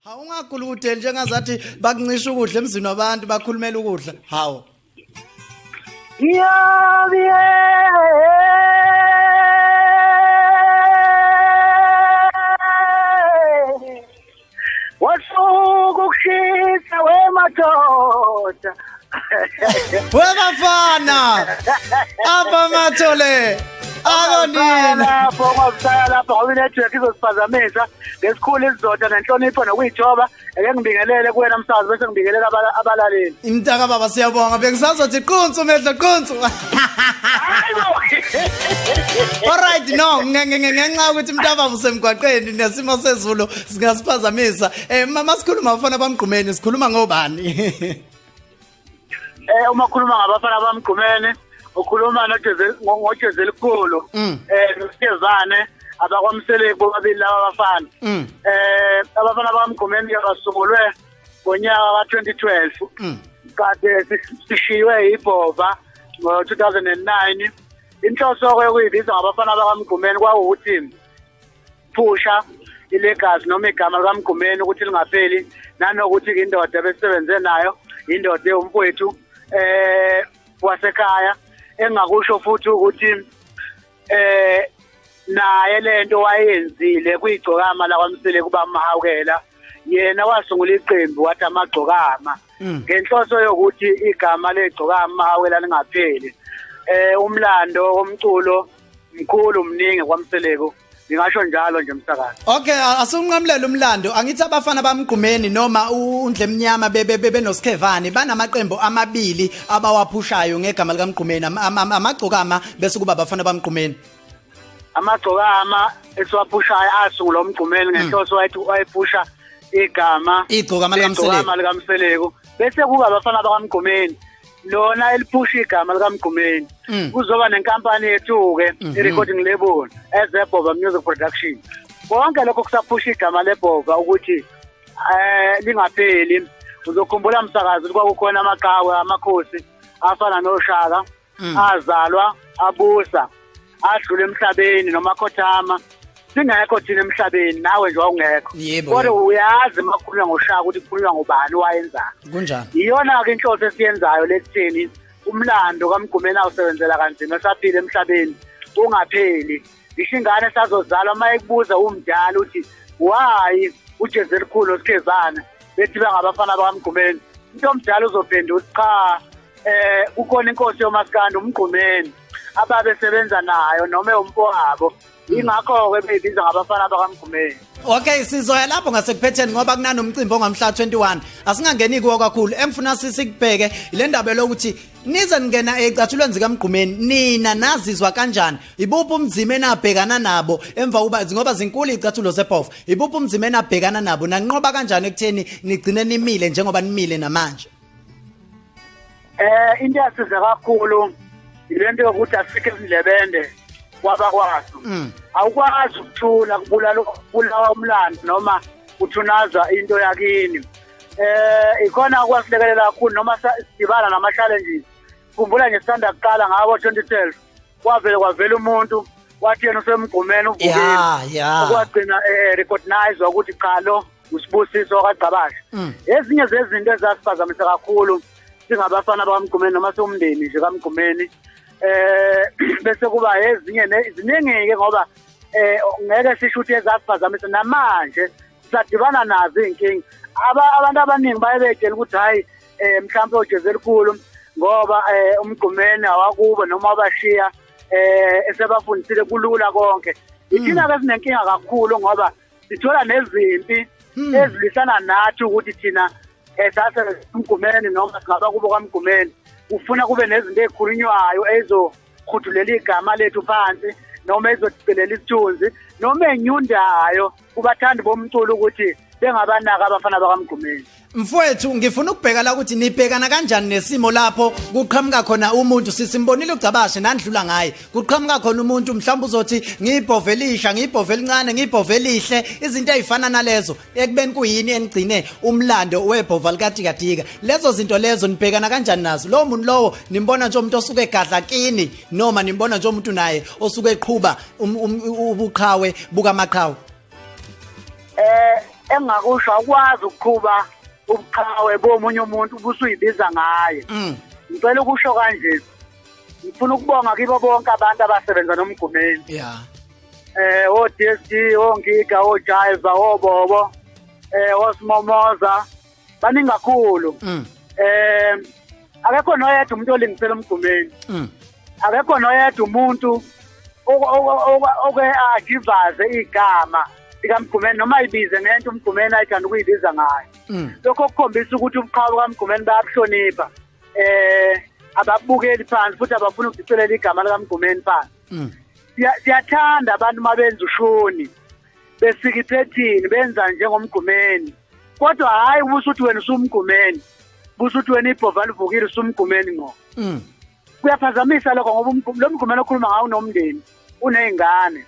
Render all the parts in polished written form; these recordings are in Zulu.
Hawu, ungagulukudeli njengazathi bakuncisha ukudla emzini wabantu, bakhulumela ukudla. Hawu. Yabiye. Wasuka ukushisa wemadoda. Webafana. Apha mathole. Akonini. Lapho ungabusaya lapho ngoba inetwork izosiphazamisa ngesikhulu isizotha nenhlonipho nokuyithoba. Eke ngibingelele kuwena msazi bese ngibingelela abalaleli. Imntaka baba, siyabonga. Bengisazothi qunsu mehlo qunsu. Alright, no, ngenxa yokuthi mntaka usemgwaqeni nesimo sezulu singasiphazamisa. Mama, sikhuluma abafana bamgqumeni, sikhuluma ngobani? Uma khuluma ngabafana bamgqumeni ukhuluma ngoJeze elikhulu noSkezane abakwaMseleku, bobabili laba abafana. Abafana bakamgqumeni basungulwe ngonyaka ka-2012, kade sishiywe ibhova ngo-2009. Inhloso yokuyibiza ngabafana bakamgqumeni kwawukuthi phusha ilegacy noma igama likamgqumeni ukuthi lingapheli, nanokuthi indoda besebenze nayo, indoda ewumfowethu wasekhaya. Engakusho futhi ukuthi naye lento wayenzile kuyigcokama lakwaMsele kuba mahawukela, yena wasungula iqembu wathi amagcokama ngenhloso yokuthi igama legcokama mahawukela lingapheli. Umlando womculo mkhulu, mningi kwaMseleku, ngingasho njalo nje msakazi. Okay, asunqamulele umlando. Angithi abafana bamgqumeni noma undlemnyama benosikhevane banamaqembu amabili abawaphushayo ngegama likamgqumeni, amagcokama bese kuba abafana bamgqumeni. Amagcokama esiwaphushayo asungula umgqumeni ngenhloso wayethi wayephusha igama igcokama likamseleku. Igcokama likamseleku, bese kuba abafana bakamgqumeni lona eliphusha igama likamgqumeni. Kuzoba nenkampani yethu-ke, i-recording label ezebhova Music Production. Konke lokho kusaphusha igama lebhova ukuthi lingapheli. Uzokhumbula msakazi ukuthi kwakukhona amaqhawe, amakhosi afana noShaka, azalwa, abusa, adlula emhlabeni nomakhothama singekho thina emhlabeni, nawe nje wawungekho. Kodwa uyazi uma kukhulunywa ngoShaka ukuthi kukhulunywa ngobani, wayenzani. Kunjani. Iyona-ke inhloso esiyenzayo lekutheni umlando kaMgqumeni awusebenzela kanzima esaphila emhlabeni ungapheli. Ngisho ingane esazozalwa, uma ekubuza umdala uthi why uJeze elikhulu osikhezana bethi bangabafana bakamgqumeni, into omdala uzophendula ukuthi cha, kukhona inkosi yomaskandi umgqumeni ababesebenza nayo noma ewumfowabo, ingakho-ke beyibiza ngabafana bakamgqumeni. Okay, sizoya lapho ngasekuphetheni ngoba kunanomcimbi ongamhla 21. Asingangeni kuwo kakhulu. Engifuna sikubheke ile ndaba lokuthi nize ningena ecathulweni zikaMgqumeni, nina nazizwa kanjani? Ibuphi umzima enabhekana nabo emva kuba ngoba zinkulu icathulo zebhofa? Ibuphi umzima enabhekana nabo? Nanqoba kanjani ekutheni nigcine nimile njengoba nimile namanje? Into yasiza kakhulu ilento yokuthi asikho ezindlebende kwabakwazi. Awukwazi ukuthula kubulala kubulawa umlando noma uthunaza into yakini. Ikhona kwasilekelela kakhulu noma sidibana nama challenges. Khumbula nje sisanda kuqala ngabo 2012 kwavele kwavela umuntu wathi yena usemgqumeni uvukile. Ya ya Okwagcina recognize ukuthi cha, lo uSibusiso kaGqabasha. Ezinye zezinto ezasiphazamisa kakhulu singabafana bakamgqumeni noma siwumndeni nje kamgqumeni, bese kuba ezinye ziningi-ke ngoba ngeke sisho ukuthi ezasiphazamisa, namanje sisadibana nazo iy'nkinga. Abantu abaningi baye bey'tshela ukuthi hhayi, mhlawumbe ojeze elikhulu ngoba umgqumeni awakubo noma wabashiya esebafundisile kulula konke. Ithina-ke sinenkinga kakhulu ngoba sithola nezimpi ezilwisana nathi ukuthi thina sase umgqumeni noma singaba kubo kwamgqumeni, ufuna kube nezinto ey'khulunywayo ezohudulela igama lethu phansi noma ezodicelela isithunzi noma enyundayo kubathandi bomculo ukuthi bengabanaka abafana bakamgqumeni. Mfowethu, ngifuna ukubheka la ukuthi nibhekana kanjani nesimo lapho kuqhamuka khona umuntu, sisimbonile uGcabashe nandlula ngaye, kuqhamuka khona umuntu mhlawumbe uzothi ngiyibhova elisha, ngiyibhova elincane, ngiyibhova elihle, izinto ezifana nalezo, ekubeni kuyini enigcine umlando webhova likaTikadika. Lezo zinto lezo nibhekana kanjani nazo? Lowo muntu lowo nimbona nje umuntu osuke egadla kini noma nimbona nje umuntu naye osuke eqhuba ubuqhawe bukamaqhawe? Eh Engingakusho, awukwazi ukuqhuba ubuqhawe bomunye umuntu ubusuyibiza ngaye. Ngicela ukusho kanje, ngifuna ukubonga kibo bonke abantu abasebenza noMgqumeni. O DSD, oNgiga, oJaiva, oBobo, oSimomoza, baningi kakhulu. Akekho noyedwa umuntu olingisela uMgqumeni. Akekho noyedwa umuntu oke ajivaze igama likaMgqumeni noma ayibize ngento uMgqumeni ayithanda ukuyibiza ngayo. Lokho kukhombisa ukuthi ubuqhawe kaMgqumeni bayabuhlonipha. Ababukeli phansi futhi abafuna ukudicelela igama likaMgqumeni phansi. Siyathanda abantu mabenza ushuni besika iphethini benza njengomgqumeni, kodwa hayi ubusuthi wena usumgqumeni, busuthi wena ibhova livukile usumgqumeni ngqo. Kuyaphazamisa lokho, ngoba lo mgqumeni okhuluma ngawo unomndeni, uney'ngane,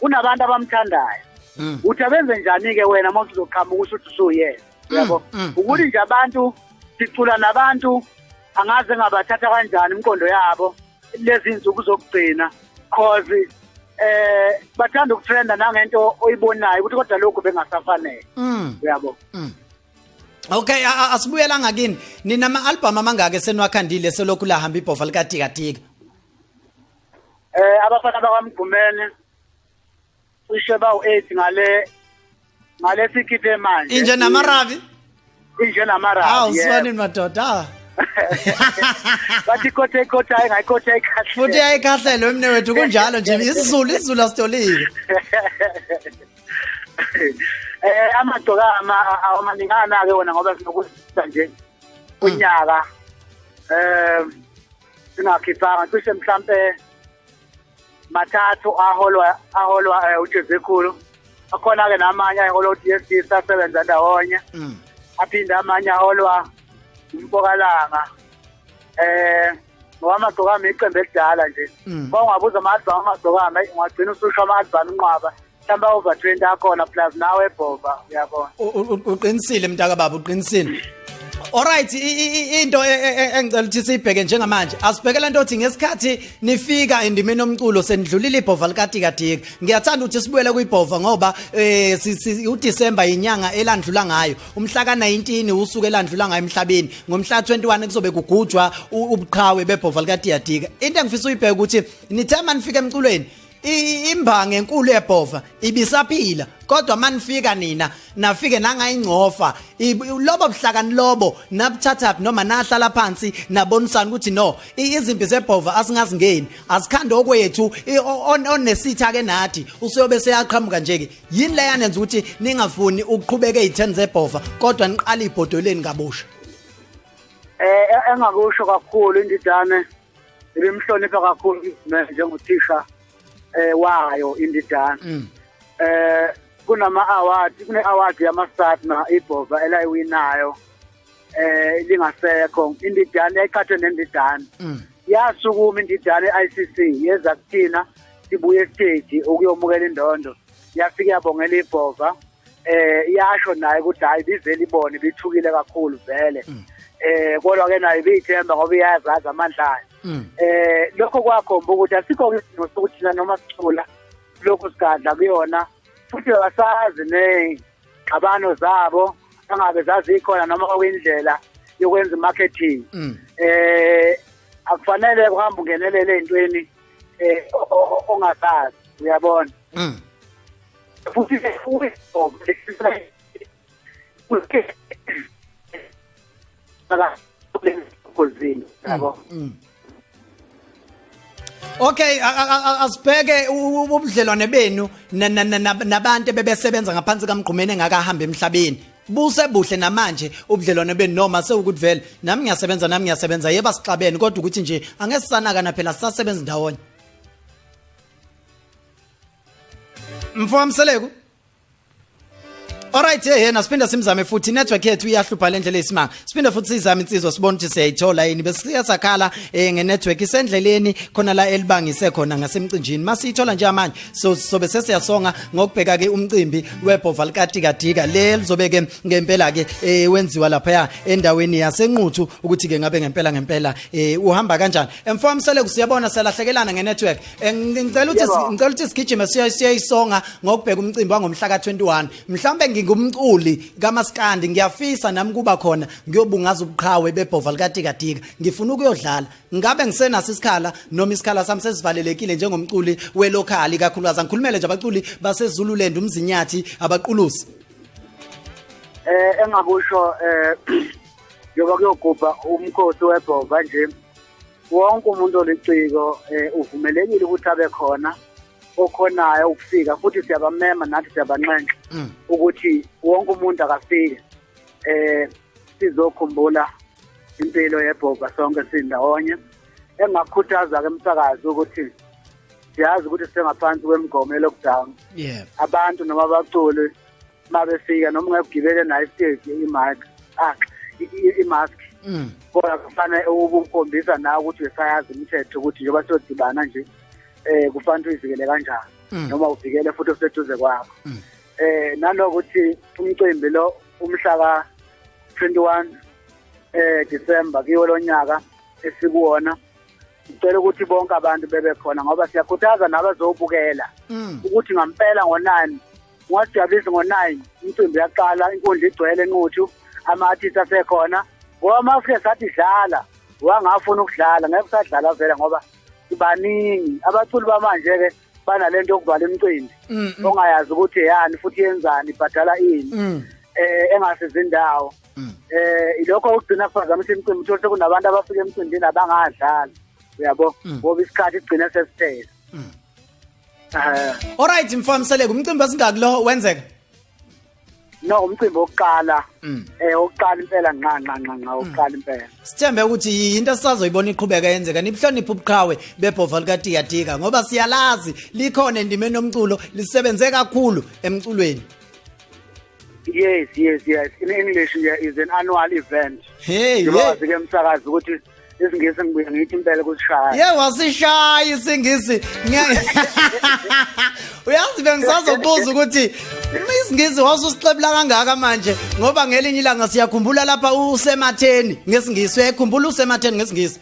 unabantu abamthandayo. Uthi abenze njani-ke wena uma usuzoqhamuka usuthi usuyena, yabo? Ukuthi nje abantu sicula nabantu angaze ngabathatha kanjani imiqondo yabo lezi insuku zokugcina, cause bathanda ukutrenda nangento oyibonayo ukuthi kodwa lokhu bengasafanele, uyabo? Okay, asibuyela ngakini. Nina ama album amangaki seniwakhandile selokhu lahamba ibhova likaTikatika? Abafana bakwaMgqumeni cishe bawu-8 ngale sikhiphe manje. Inje namarabi? Inje namarabi. Awu siwanini madoda. Bathi ikhotha ikhotha engayikhotha ikhahle. Futhi ayikhahlelwe mne wethu, kunjalo nje isiZulu asitolile. Amagcokama awamaningana ke wona ngoba sinokusa nje unyaka singakhiphanga cishe mhlambe mathathu aholwa uJezekhulu. Akhona ke namanye aholwa uDSD, sasebenza ndawonye. Aphinde amanye aholwa uMpokalanga. Ngoba amagcokama iqembu elidala nje. Uma ungabuza ama-album amagcokama ungagcina ususho ama-album inqwaba. Mhlawumbe over 20 akhona plus nawe ebhova, uyabona. Uqinisile mntaka baba, uqinisile. Alright, into engicela ukuthi siyibheke njengamanje, asibheke lento othi ngesikhathi nifika endimeni yomculo senidlulile ibhova likaTikatika. Ngiyathanda ukuthi sibuyele kuyibhova ngoba uDecember inyanga elandlula ngayo, umhla ka-19 usuku elandlula ngayo emhlabeni, ngomhla 21 kuzobe kugujwa ubuqhawe bebhova likaTikatika. Into engifisa uyibheke ukuthi nithe manifika emculweni imbangi enkulu yebhova ibisaphila, kodwa manifika nina nafike nangayingcofa lobo buhlakani lobo nabuthatha noma nahlala phansi nabonisana ukuthi no, izimpi zebhova asingazingeni, asikhande okwethu, onesitha ke nathi usuyobe seyaqhamuka nje ke. Yini le yanenza ukuthi ningafuni ukuqhubeka ezitheni zebhova kodwa niqala ibhodoleni kabusha? Engakusho kakhulu indidane ibimhlonipha kakhulu njengothisha wayo indidane. Kunama award, kune award yama-SATMA ibhova elayiwinayo lingasekho. Indidane yayiqhathwe nendidane, yasukuma indidane e-ICC yeza kuthina sibuye esiteji ukuyomukela indondo, yafika yabongela ibhova. Yasho naye ukuthi hayi bivele ibone bithukile kakhulu vele, kodwa ke naye ibiyithemba ngoba iyazazi amandla ayo. Lokho kwakhomba ukuthi asikho isidingo sokuthi thina noma sicula lokhu sigadla kuyona, futhi abasazi ney'ngxabano zabo angabe zazikhona noma kwakuyindlela yokwenza i-marketing. Akufanele kuhambe ungenelele ey'ntweni ongazazi, uyabona? Futhi yabo. Okay, asibheke ubudlelwane benu nabantu ebebesebenza ngaphansi kaMgqumeni engakahamba emhlabeni. Busebuhle namanje ubudlelwane benu noma sewukuthi vele nami ngiyasebenza yeba sixabene, kodwa ukuthi nje angesisanakana phela sisasebenza ndawonye. Mfowamseleku. Alright, yena siphinda simzame futhi, network yethu iyahlupha le ndlela esimanga. Siphinda futhi sizame insizwa sibone ukuthi siyayithola yini. Bese siyakhala ngenetwork isendleleni khona la elibangise khona ngasemcinjini. Masiyithola nje manje so sobe sesiyasonga ngokubheka ke umcimbi webhova likaTikatika le lizobe ke ngempela ke wenziwa lapha endaweni yaseNquthu, ukuthi ke ngabe ngempela uhamba kanjani. Mfowamseleku, siyabona selahlekelana ngenetwork. Ngicela ukuthi sigijime siyayisonga ngokubheka umcimbi wangomhla ka-21. Mhlawumbe Sengingumculi kaMaskandi, ngiyafisa nami kuba khona ngiyobungaza ubuqhawe bebhova likaTikatika. Ngifuna ukuyodlala. Ngabe ngisenaso isikhala noma isikhala sami sesivalelekile njengomculi welocal, ikakhulukazi angikhulumele nje abaculi baseZululand, uMzinyathi, abaqulusi? Engakusho, njengoba kuyogubha umkhosi webhova nje, wonke umuntu oliciko uvumelekile ukuthi abe khona, okhonayo ukufika, futhi siyabamema nathi, siyabanxenxa ukuthi wonke umuntu akafike, sizokhumbula impilo yebhova sonke sindawonye. Engakhuthaza ke, umsakazi, ukuthi siyazi ukuthi sisengaphansi kwemigomo ye-lockdown. Abantu noma abaculi mabefika, noma ungekugibele nayo istage, i-mic, i-mask, kodwa kufanele ukukhombisa nawe ukuthi usayazi imithetho, ukuthi njengoba siyodibana nje, kufanele uyivikele kanjani noma uvikele futhi oseduze kwakho. Nanokuthi umcimbi lo umhla ka 21 December kiwo lonyaka esikuwona, sicela ukuthi bonke abantu bebe khona, ngoba siyakhuthaza nabazobukela ukuthi ngampela ngo-9, ungasijabulisi ngo-9, umcimbi uyaqala, inkundla igcwele eNquthu, ama-artist asekhona, ngoba uma ufike sathi dlala wangafuna ukudlala, ngeke usadlala vele, ngoba sibaningi. Abaculi bamanje-ke banalento yokuvala imicimbi ongayazi ukuthi yani futhi yenzani, ibhadala ini, engasizi indawo. Ilokho okugcina kuphazamisa imicimbi, uthole sekunabantu abafika emcimbini abangadlali, uyabo, ngoba isikhathi sigcine sesiphela. Alright, mfamseleko, umcimbi esingaki lo wenzeka? No, umcimbi wokuqala. Wokuqala impela, nqa nqa nqa nqa, wokuqala impela. Sithembe ukuthi into esisazoyibona iqhubeka yenzeka, nibuhloniphe ubuqhawe bebhova likaTikatika, ngoba siyalazi likhona endimeni yomculo, lisebenze kakhulu emculweni. Yes, in English nje is an annual event. Hey. Njengoba ke, umsakazi, ukuthi isingisi ngibuye ngithi impela kusishaya. Ye, wasishaya isingisi. Uyazi, bengisazokubuza ukuthi uma isingisi wasusixebula kangaka manje, ngoba ngelinye ilanga siyakhumbula lapha usematheni ngesingisi. Uyayikhumbula usematheni ngesingisi?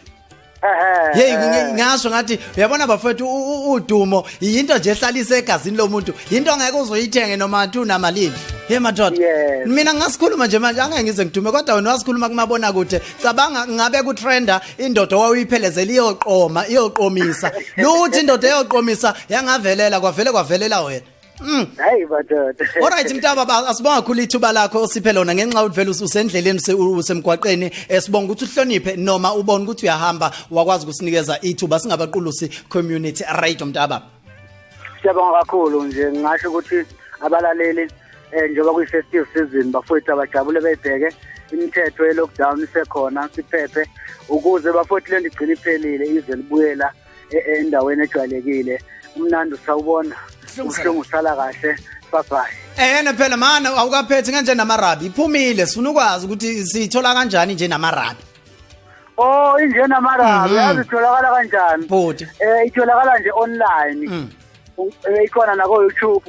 Ehe. Hey, ngasho ngathi uyabona bafethu, udumo yinto nje ehlalisa egazini lomuntu, into angeke uzoyithenge noma tu namalini. Hey madoda. Mina ngasikhuluma nje manje, angeke ngize ngidume, kodwa wena wasikhuluma kumabona kude. Cabanga ngabe kutrenda indoda owawuyiphelezela iyoqoma, iyoqomisa luthi indoda eyoqomisa yangavelela, kwavele kwavelela wena. Hayi madoda. Alright mntaba, asibonga kakhulu ithuba lakho osiphe lona, ngenxa yokuthi vele usendleleni, usemgwaqeni. Sibonga ukuthi uhloniphe noma ubone ukuthi uyahamba, wakwazi ukusinikeza ithuba singabaqulusi Community Radio, mntaba. Siyabonga kakhulu nje. Ngingasho ukuthi abalaleli, njengoba kuyi-festive season, bafowethu, abajabule, bebheke imithetho ye-lockdown isekhona, siphephe ukuze, bafowethu, lento igcine iphelile, ize libuyela endaweni ejwayelekile. Umnandi usawubona, ubuhlungu usala kahle. Bye bye. Ene phela mana awukaphethi kanje namarabi iphumile, sifuna ukwazi ukuthi siyithola kanjani nje namarabi. Oh, inje namarabi, yazi itholakala kanjani? Bhuti. Itholakala nje online. Ikhona nako YouTube,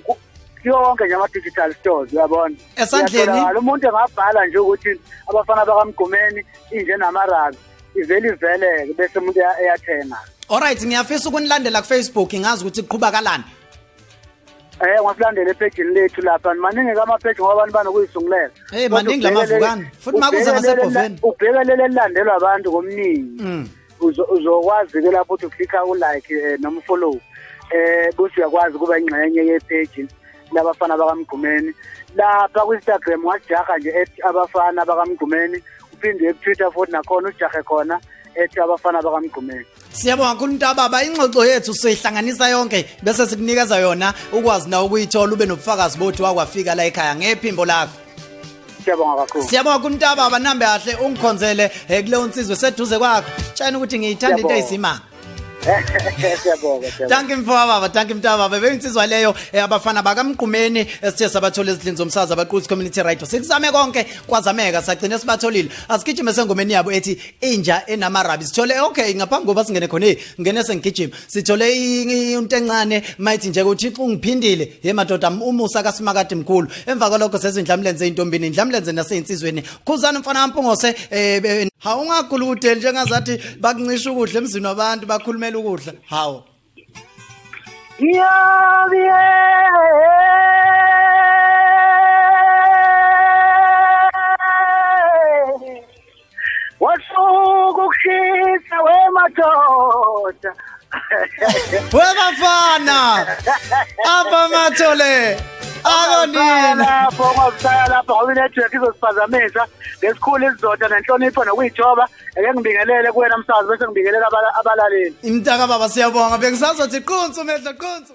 kuyo wonke nje ama digital stores, uyabona. Esandleni? Iyatholakala. Umuntu engabhala nje ukuthi abafana bakaMgqumeni inje namarabi, ivele iveleke, bese umuntu eyathenga. Alright, ngiyafisa ukunilandela ku Facebook, ngazi ukuthi kuqhubakalani. Ungasilandela ephejini lethu lapha. Maningi ama-page ngoba abantu banokuyisungulela. Hey, Kodwa maningi lamavukane. Futhi makuza ngasebhoveni. Ubhekelele elilandelwa abantu ngomningi. Uzokwazi ke lapho ukuthi uclicka u-like noma follow, bese uyakwazi kuba ingxenye yepage labafana bakaMgqumeni. Lapha ku-Instagram wasijaha nje ethi abafana bakaMgqumeni, uphinde ku-Twitter futhi nakhona usijahe khona ethi abafana bakaMgqumeni. Siyabonga kakhulu mntababa, ingxoxo yethu siyihlanganisa yonke bese sikunikeza yona, ukwazi nawe ukuyithola, ube nobufakazi bothi wakwafika la ekhaya ngephimbo lakho. Siyabonga kakhulu. Siyabonga kakhulu mntababa, nambe kahle, ungikhonzele kuleyo nsizwe seduze kwakho. Tshena ukuthi ngiyithanda into Siyabonga. eyisimanga. Siyabonga, siyabonga. Dankie mfowabo, dankie mntababa. Beyinsizwa leyo, abafana bakaMgqumeni esithe sabathola ezindlini zomsakazo abaqulusi Community Radio. Sikuzame konke kwazameka, sagcina sibatholile. Asigijime sengomeni yabo ethi inja enamarabi. Sithole, okay, ngaphambi kokuba singene khona, hey, ngene sengigijima. Sithole into encane mayithi nje uThixo ungiphindile. Hey madoda, umusa kaSimakade mkhulu. Emva kwalokho sezindlamlenze intombini, indlamlenze naseyinsizweni. Khuzana mfana kaMpungose, hawungaguludeli njengazathi bakuncisha ukudla emzini wabantu, bakhulumela ukudla. Hawu. Ngiyabiye. Indoda. Webafana. Apha mathole. Akonina. Lapho ungazishaya lapho ngoba inetwork izosiphazamisa ngesikhulu isizotha nenhlonipho nokuyithoba. Eke ngibingelele kuwena msakazi bese ngibingelela abalaleli. Imntaka baba, siyabonga. Bengisazothi qunsu mehlo qunsu.